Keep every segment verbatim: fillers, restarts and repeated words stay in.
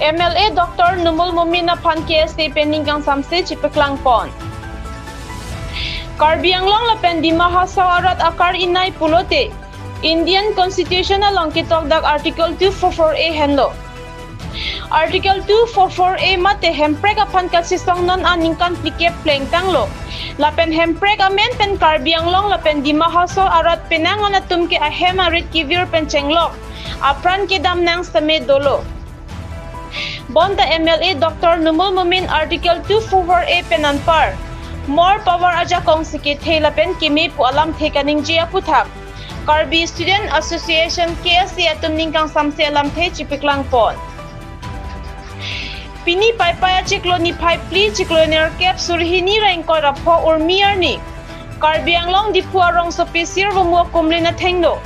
M L A Doctor Numal Momin aphan K S A pen ning kangsamse chipaklang pon. Karbi Anglong lapen Dima Hasao arat akar inai pulote Indian Constitution along ketok dak Article two four four A henlo. Article two four four A mate hemprek aphan kachesong non aningkan phlikep plengtanglo. Lapen hemprek amen pen Karbi Anglong lapen Dima Hasao arat penang an atum ke ahem arit kevir pen chenglok apran kedam nang seme dolo. Bonta M L A Doctor Numal Momin Article two four four A pen anpar more power ajakong si kethe lapen keme pu alamthe kaningje aputhak Karbi Student Association, K S A atum ning kangsamse alamthe chipaklang pon. Pini Paipai achiklo niphai phli, chiklo nerkep, suri hini ra ingkoi ra pho Urmi arni Karbi Anglong Diphu arongsopi Sirvomu akumlin athengno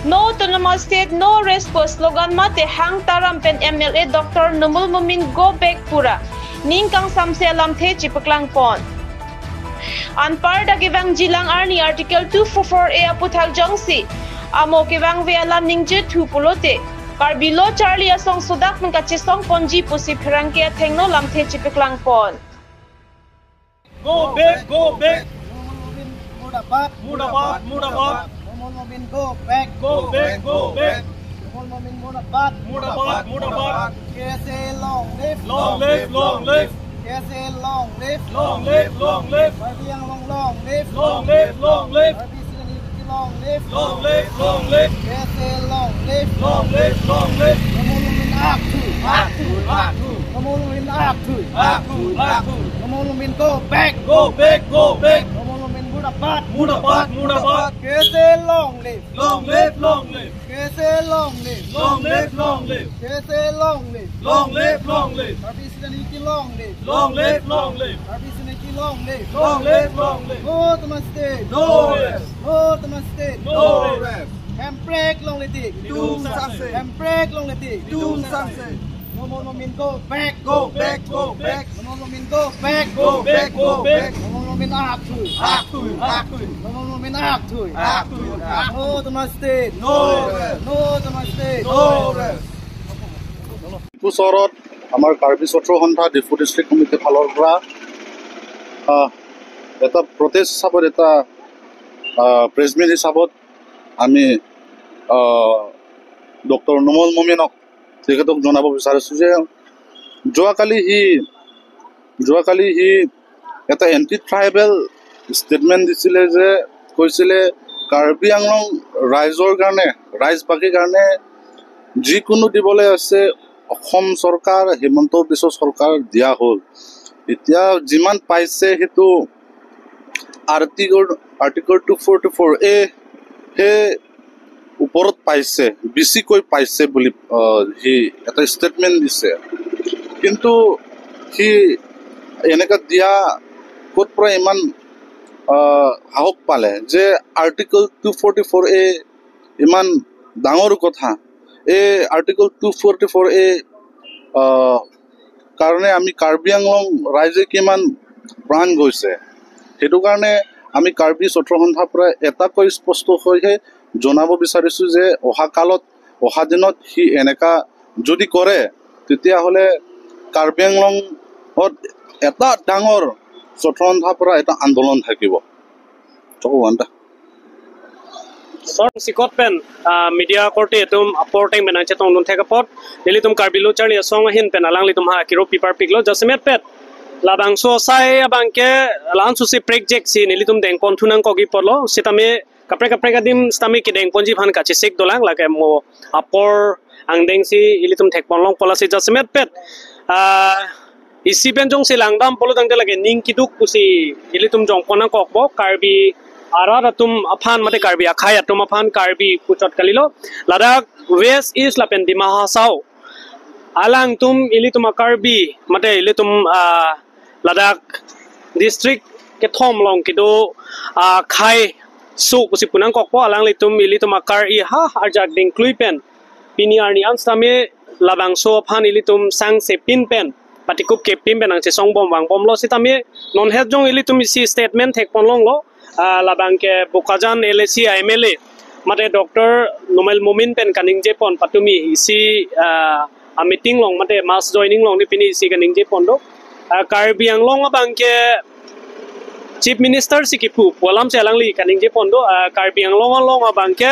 No Autonomous State, No Rest pu slogan mate hang taram pen M L A Doctor Numal Momin Go Back pu ra ning kangsamse alamthe chipaklang pon. Anparta kevangjilang arni Article two four four A aputhak jongsi amo kevangve alam ningje thu pulote Karbi lo charli asong sodak pen kachesong ponji pusi pherangke athengno lamthe chipaklang pon. Go back, go back. Numal Momin murdabad. Murdabad, murdabad. Numal Momin go back. Go back, go back. Numal Momin murdabad. Murdabad, murdabad. K S A long live. Long live, long live. K S A long live. Long live, long live. Karbi Anglong long live. Long live, long live. Karbi Student Unity long live. Long live, long live. K S A long live. Long live, long live. Numal Momin akthu. Akthu, akthu. Numal Momin akthu. Akthu, akthu. Numal Momin go back. Go back, go back. Numal Momin murdabad. Murdabad, murdabad. K S A long live. Long live, long live. K S A long live. Long live, long live. K S A long live. Long live, long live. Karbi Student Unity long live. Long live, long live. Karbi Student Unity long live. Long live, long live. No Autonomous State. No rest. No Autonomous State. No rest. Hemprek longle tik. Itum sangse. Hemprek longle tik. Itum sangse. Numal Momin go back. Go back, go back. Numal Momin go back. Go back, go back. Numal Momin akthu. Akthu, akthu. Numal Momin akthu. Akthu, akthu. No Autonomous State. No rest. No Autonomous State. No rest. Diphu চহৰত আমাৰ কাৰ্বি সত্ৰ সন্থা ডিফু ডিষ্ট্ৰিক্ট কমিটিৰ ফালৰ পৰা, আহ, এটা প্ৰটেষ্ট হিচাপত, এটা, আহ, press meet হিচাপত আমি, আহ, ডক্টৰ নুমল মমিনক, তেখেতক জনাব বিচাৰিছো যে যোৱাকালি সি, যোৱাকালি সি এটা এণ্টি ট্ৰাইবেল ষ্টেটমেণ্ট দিছিলে যে, কৈছিলে কাৰ্বি আংলং ৰাইজৰ কাৰণে, ৰাইজবাসীৰ কাৰণে যিকোনো দিবলৈ আছে অসম চৰকাৰ, হিমন্ত বিশ্ব চৰকাৰ দিয়া হ'ল। এতিয়া যিমান পাইছে সেইটো article, article two forty four A হে ওপৰত পাইছে, বেছিকৈ পাইছে বুলি, আহ, সি এটা ষ্টেটমেণ্ট দিছে। কিন্তু সি এনেকা দিয়া ক'ত পৰা ইমান, আহ, সাহস পালে যে আৰ্টিকল টু ফৰ্টি ফ'ৰ এ ইমান ডাঙৰ কথা? এই আৰ্টিকল টু ফৰ্টি ফ'ৰ এ, আহ, কাৰণে আমি কাৰ্বি আংলং ৰাইজে কিমান প্ৰাণ গৈছে। সেইটো কাৰণে আমি কাৰ্বি সত্ৰ সন্থাৰ পৰা এটাকৈ স্পষ্ট হৈহে জনাব বিচাৰিছো যে অহা কালত, অহা দিনত সি এনেকা যদি কৰে, তেতিয়াহ'লে কাৰ্বি আংলঙত এটা ডাঙৰ সত্ৰ সন্থাৰ পৰা এটা আন্দোলন থাকিব। চকু ৱানটা। Sir, sikot pen, ah, media korte atum apor ateng pen nangchetongdun thek apot, nelitum Karbi Lo Charli Asong ahin pen alanglitum ha kiro pipar piklo, jasemet pet labangso asai abang ke la-an susi prekjek si nelitum dengpon thu nangkokji apotlo, sitame kaprek kaprek adim sitame kedengponji aphan kachesik dolang, lake mo apor angdeng si ilitum thekpon longpo, lasi jasemet pet, ah, isi pen jongsi langdam pulo tangte lake ning kiduk pusi ilitum jongpon nangkokpo. Karbi arat atum aphan mate Karbi akhei atum aphan Karbi puchot kalilo. Ladak West, East lapen Dima Hasao alangtum ilitum a-Karbi mate ilitum, ah, ladak district kethom along kedo, ah, akhei aso pusi pu nangkokpo. Alanglitum ilitum akar-i ha arjak dingklui pen pini arni an sitame labangso aphan ilitum sangsepin pen, patikupkepin pen nangchesongbom vangbomlo, sitame non het jong ilitum isi statement thekpon longlo, ah, labang ke Bokajan L A C a-M L A mate Doctor Numal Momin pen kaningjepon patumi isi, ah, a meeting along mate mass joining along ne pini isi kaningje pon do. Ah, Karbi Anglong abang ke Chief Minister si kipu pu alam si alangli kaningje pon do. Ah, Karbi Anglong along abang ke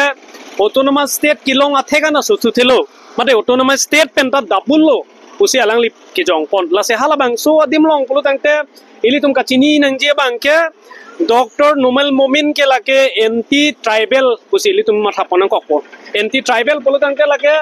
autonomous state kelong athek an aso thuthelo, mate autonomous state pen ta double lo pusi alangli kejong pon. Lasi halabangso adim along pulo tangte ilitum kachini nangji abang ke Doctor Numal Momin ke lake anti tribal pusi ilitum matha pon nangkokpo. Anti tribal pulo tangte lake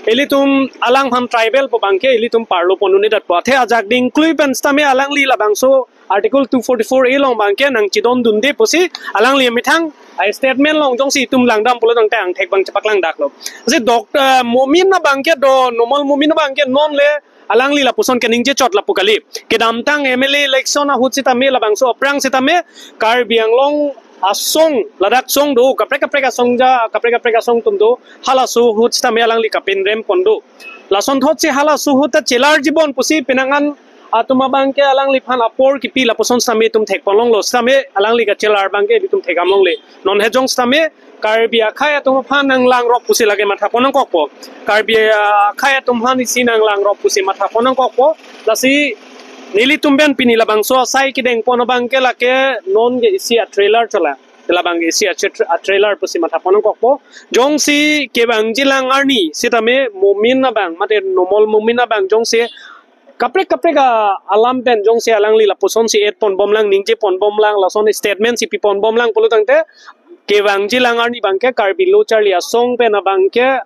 ilitum alangphan tribal pu abang ke ilitum parlo pon un-edet po. Athe ajak dingklui pen sitame alangli labangso Article two forty-four A along abang ke nangchidondunde pusi alangli methang a statement along jongsi itum langdam pulo tangte angthek abang chepaklang daklo. Si Doctor Momin abang ke do, Numal Momin abang ke non le alangli lapuson kaningje chot lapu kali. Kedamtang M L A election ahut sitame labangso aphrang sitame Karbi Anglong asong, ladak song do, kaprek kaprek asong ja, kaprek kaprek asong atum do, halaso ahut sitame alangli kapinrem pon do. Lasonthotsi halaso ahut ta chelarji bon pusi penang an atum abang ke alangliphan apor kipi lapuson sitame itum thek pon longlo, sitame alangli kachelar abang ke itum thekdam longle. Non hejong sitame Karbi akhei atum aphan nanglangrok pusi lake matha pon nangkokpo. Karbi akhei atum aphan isi nanglangrok pusi matha pon nangkokpo. Lasi nelitum pen pini labangso asai kedeng pon abang ke lake non ke isi a trailer chola. Labang isi a, a trailer pusi matha pon nangkokpo. Jongsi kevangjilang arni sitame Momin abang mate Numal Momin abang jongsi kaprek kaprek a alam pen jongsi alangli lapuson si et pon bomlang, ningje pon bomlang, lason statement si pi pon bomlang pulo tangte kevangjilang arni abang ke Karbi Lo Charli Asong pen abang ke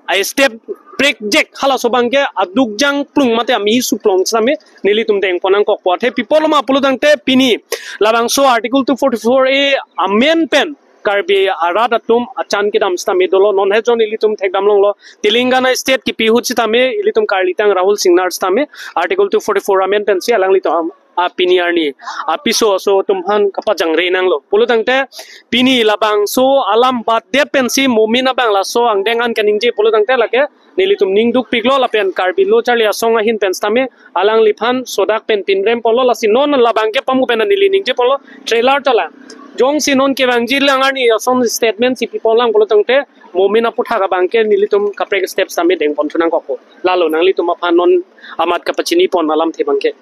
a step prek jek halaso abang ke aduk jangplung mate ami suplong sitame nelitum deng pon nangkokpo. Athe pi apotlo ma pulo tangte pini labangso Article two forty-four A amend pen Karbi arat atum achan kedam sitame dolo, non hejong ilitum thekdam longlo. Telangana state kipi ahut sitame ilitum karlitang Rahul Singnar sitame Article two forty-four amend pensi alanglitum am- a pini arni apiso aso atum aphan kapajangre nanglo. Pulo tangte pini labangso alam batdet pensi Momin abang laso angdeng an kaningje pulo tangte lake nelitum ning dukpiklo, lapen Karbi Lo Charli Asong ahin pen sitame alangliphan sodak pen pinrem ponlo. Lasi non labang ke pamu pen neli ningje ponlo, trailer chola. Jongsi non kevangjilang arni ason statement si pi ponlang pulo tangte Momin aputhak abang ke nelitum kaprek step sitame deng pon thu nangkokpo. Lalo nanglitum aphan non amat kapachini pon alamthe abang ke.